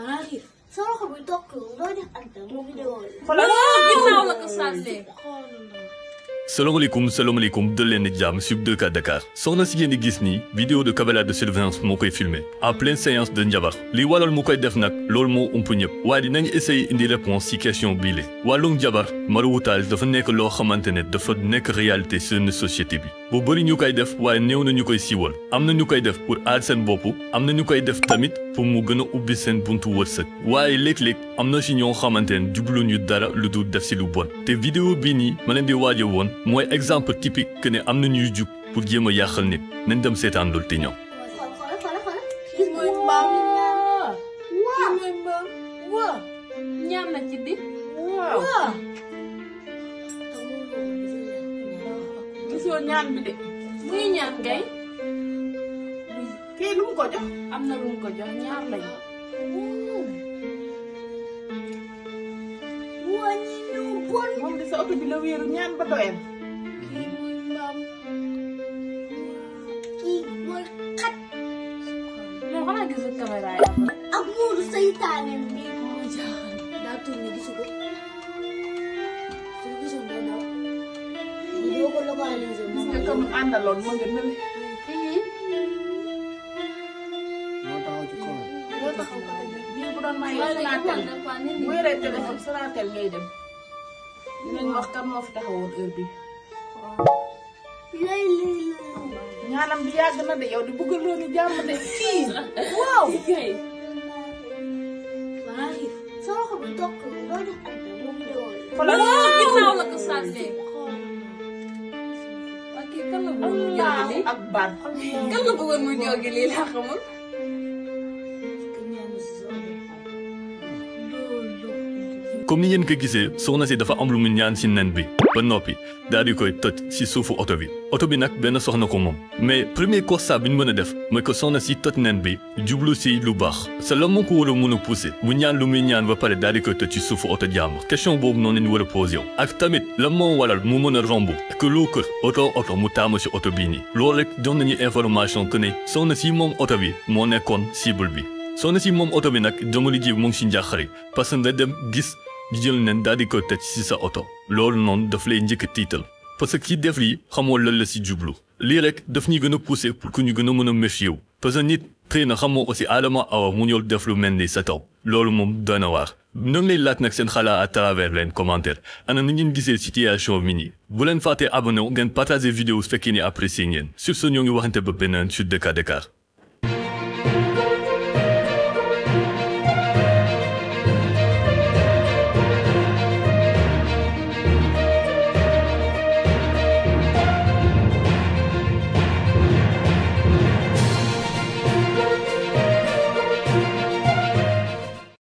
Arif, solo ko ito ko, lodi anta mo video. Ginnaaw la ko sànni. salaamaaleykum de leen di jàmm Sub 2K Dakar soxna si ngeen di gis nii vidéo de caméra de surveillance moo koy filmé en pleine séance de njabar li waral mu koy def nag loolu moo ump ñëpp waaye dinañ essayer indi réponse ci question bii la wàllum njabar maruwutaal dafa nekk loo xamante ne dafa nekk réalité seen société bi bu bëri ñu koy def waaye néew na ñu koy siiwal am na ñu koy def pour aar seen bopp am na ñu koy def tamit pour mu gën a ubbi seen buntu wërsëg waaye léeg-léeg am na si ñoo xamante ne jublu ñu dara lu dul def si lu bon te vidéo bii nii ma leen di waaje woon mooy exemple typique que ne am na ñuy jug pour jéem a yàqal nit nañ dem seetaan loolu te ñëw. ñaan na ci di. gisoo ñaan bi de. muy ñaan kay. kii lu mu ko jox. am na lu mu ko jox ñaar lañu. moom de sa oto bi la wéeru ñaan ba doyal. non xanaa gisul caméra yi am na. Ak muuru saytaane bi moo jaaxal. Daa tourné gisu ko. Su gisul day daw. Doo ko localisé gis nga comme àndaloon moo nga nële. moo taxaw ci kaw. moo taxaw ko bii bu doon may Sonatel bu yoree téléphone Sonatel ngay dem. dinañ wax kan moo fi taxawoon heure bi lay ñaanam bi yàgg na de yow di bëggaloo ñu jàmm de kii waaw kay. Arif, solo ko ito ko, lodi anta mo video. Ginnaaw la ko sànni. ok kan la bëggoon mu jóge lii ak baat kan la bëggoon mu jóge lii laa xamul. comme ni ngeen ko gisee soxna si dafa am lu mu ñaan si nen bi ba noppi daal di koy toj si suufu oto bi nag benn soxna ko moom mais premier constat bi ñu mën a def mooy que soxna si toj nen bi jublu si lu baax sa la moo ko war a mën a poussé bu ñaan lu muy ñaan ba pare daal di koy toj ci suufu oto jàmbur question boobu noonu lañu war a posé yow ak tamit la moo waral mu mën a romb que loo kër oto mu taamu si oto bii nii loolu rek jox nañu information que ne soxna si moom oto bi moo nekkoon cible bi soxna si moom oto bi nag jamono ji mu ngi si njàqare parce que nga dem gis di jël nen daal di ko tëj ci sa oto loolu noonu daf lay njëkk a tiital parce que ki def lii xamoo lan la ci jublu lii rek daf ñuy gën a pousser pour que ñu gën a mën a méfier wu parce que nit xëy na xamoo aussi Adama Awa mu ñëw def lu mel ni sa taw loolu moom doy na waar ñoo ngi lay laaj nag seen xalaat à travers leen commentaire ana ni ngeen gisee situation bi nii bu leen fàttee abonné wu ngeen partager vidéo su fekkee ni apprécié ngeen sur ce ñoo ngi waxante ba beneen sur 2K Dakar